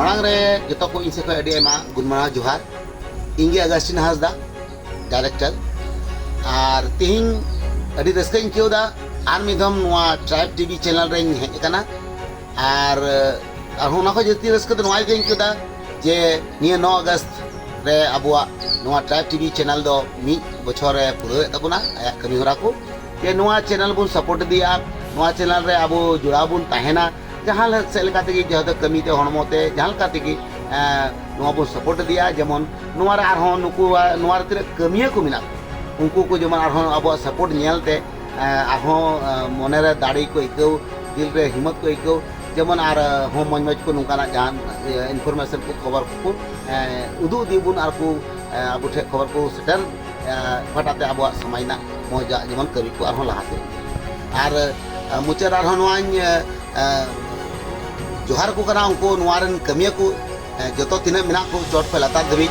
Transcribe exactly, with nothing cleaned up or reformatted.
ᱢᱟᱲᱟᱝ ᱨᱮ ᱡᱚᱛᱚ ᱠᱚ ᱤᱧ ᱥᱮᱫ ᱠᱷᱚᱱ ᱟᱹᱰᱤ ᱟᱭᱢᱟ ᱜᱩᱱ ᱢᱟᱱᱟᱣ ᱡᱚᱦᱟᱨ᱾ ᱤᱧ ᱜᱮ ᱟᱜᱟᱥᱴᱤᱱ ᱦᱟᱸᱥᱫᱟ, ᱰᱟᱭᱨᱮᱠᱴᱚᱨ᱾ ᱟᱨ ᱛᱮᱦᱮᱧ ᱟᱹᱰᱤ ᱨᱟᱹᱥᱠᱟᱹᱧ ᱟᱹᱭᱠᱟᱹᱣ ᱮᱫᱟ, ᱟᱨ ᱢᱤᱫ ᱫᱷᱚᱢ ᱱᱚᱣᱟ ᱴᱨᱟᱭᱤᱵᱽ ᱴᱤᱵᱷᱤ ᱪᱮᱱᱮᱞ ᱨᱮᱧ ᱦᱮᱡ ᱟᱠᱟᱱᱟ᱾ ᱟᱨ ᱟᱨᱦᱚᱸ ᱚᱱᱟ ᱠᱷᱚᱱ ᱡᱟᱹᱥᱛᱤ ᱨᱟᱹᱥᱠᱟᱹ ᱫᱚ ᱱᱚᱣᱟ ᱜᱮᱧ ᱟᱹᱭᱠᱟᱹᱣ ᱮᱫᱟ ᱡᱮ ᱱᱤᱭᱟᱹ ᱱᱚ ᱟᱜᱚᱥᱴ ᱨᱮ ᱟᱵᱚᱣᱟᱜ ᱱᱚᱣᱟ ᱴᱨᱟᱭᱤᱵᱽ ᱴᱤᱵᱷᱤ ᱪᱮᱱᱮᱞ ᱫᱚ ᱢᱤᱫ ᱵᱚᱪᱷᱚᱨ ᱮ ᱯᱩᱨᱟᱹᱣᱮᱫ ᱛᱟᱵᱚᱱᱟ ᱟᱭᱟᱜ ᱠᱟᱹᱢᱤ ᱦᱚᱨᱟ ᱠᱚ᱾ ᱡᱮ ᱱᱚᱣᱟ ᱪᱮᱱᱮᱞ ᱵᱚᱱ ᱥᱟᱯᱳᱨᱴ ᱤᱫᱤᱭᱟ, ᱱᱚᱣᱟ ᱪᱮᱱᱮᱞ ᱨᱮ ᱟᱵᱚ ᱡᱚᱲᱟᱣ ᱵᱚᱱ ᱛᱟᱦᱮᱱᱟ, ᱡᱟᱦᱟᱸ ᱥᱮᱫ ᱞᱮᱠᱟ ᱛᱮᱜᱮ, ᱡᱟᱦᱟᱸ ᱫᱚ ᱠᱟᱹᱢᱤ ᱛᱮ, ᱦᱚᱲᱢᱚ ᱛᱮ, ᱡᱟᱦᱟᱸ ᱞᱮᱠᱟ ᱛᱮᱜᱮ, ᱮᱸ, ᱱᱚᱣᱟ ᱵᱚᱱ ᱥᱟᱯᱳᱨᱴ ᱤᱫᱤᱭᱟ᱾ ᱡᱮᱢᱚᱱ ᱱᱚᱣᱟ ᱨᱮ ᱟᱨᱦᱚᱸ ᱱᱩᱠᱩ, ᱱᱚᱣᱟ ᱨᱮ ᱛᱤᱱᱟᱹᱜ ᱠᱟᱹᱢᱤᱭᱟᱹ ᱠᱚ ᱢᱮᱱᱟᱜ ᱠᱚ, ᱩᱱᱠᱩ ᱠᱚ ᱡᱮᱢᱚᱱ ᱟᱨᱦᱚᱸ ᱟᱵᱚᱣᱟᱜ ᱥᱟᱯᱳᱨᱴ ᱧᱮᱞ ᱛᱮ, ᱮᱸ, ᱟᱨᱦᱚᱸ, ᱮᱸ, ᱢᱚᱱᱮ ᱨᱮ ᱫᱟᱲᱮ ᱠᱚ ᱟᱹᱭᱠᱟᱹᱣ, ᱫᱤᱞ ᱨᱮ ᱦᱤᱢᱢᱚᱛ ᱠᱚ ᱟᱹᱭᱠᱟᱹᱣ, ᱡᱮᱢᱚᱱ ᱟᱨ, ᱮᱸ, ᱦᱚᱸ ᱢᱚᱡᱽ ᱢᱚᱡᱽ ᱠᱚ ᱱᱚᱝᱠᱟᱱᱟᱜ ᱡᱟᱦᱟᱱ, ᱮᱸ, ᱤᱱᱯᱷᱚᱨᱢᱮᱥᱚᱱ ᱠᱚ, ᱠᱷᱚᱵᱚᱨ ᱠᱚ, ᱮᱸ, ᱩᱫᱩᱜ ᱤᱫᱤ ᱵᱚᱱ ᱟᱨ ᱠᱚ, ᱮᱸ, ᱟᱵᱚ ᱴᱷᱮᱱ ᱠᱷᱚᱵᱚᱨ ᱠᱚ ᱥᱮᱴᱮᱨ, ᱮᱸ, ᱚᱠᱟᱴᱟᱜ ᱛᱮ ᱟᱵᱚᱣᱟᱜ ᱥᱚᱢᱟᱡᱽ ᱨᱮᱱᱟᱜ ᱢᱚᱡᱽ ᱟᱜ ᱡᱮᱢᱚᱱ ᱠᱟᱹᱢᱤ ᱠᱚ ᱟᱨᱦᱚᱸ ᱞᱟᱦᱟ ᱥᱮᱫ᱾ ᱟᱨ, ᱮᱸ, ᱢᱩᱪᱟᱹᱫ ᱟᱨᱦᱚᱸ ᱱᱚᱣᱟᱧ, ᱮᱸ, ᱡᱚᱦᱟᱨ ᱟᱠᱚ ᱠᱟᱱᱟ ᱩᱱᱠᱩ ᱱᱚᱣᱟ ᱨᱮᱱ ᱠᱟᱹᱢᱤᱭᱟᱹ ᱠᱚ, ᱮᱸ, ᱡᱚᱛᱚ ᱛᱤᱱᱟᱹᱜ ᱢᱮᱱᱟᱜ ᱠᱚ ᱪᱚᱴ ᱠᱷᱚᱱ ᱞᱟᱛᱟᱨ ᱫᱷᱟᱹᱵᱤᱡ᱾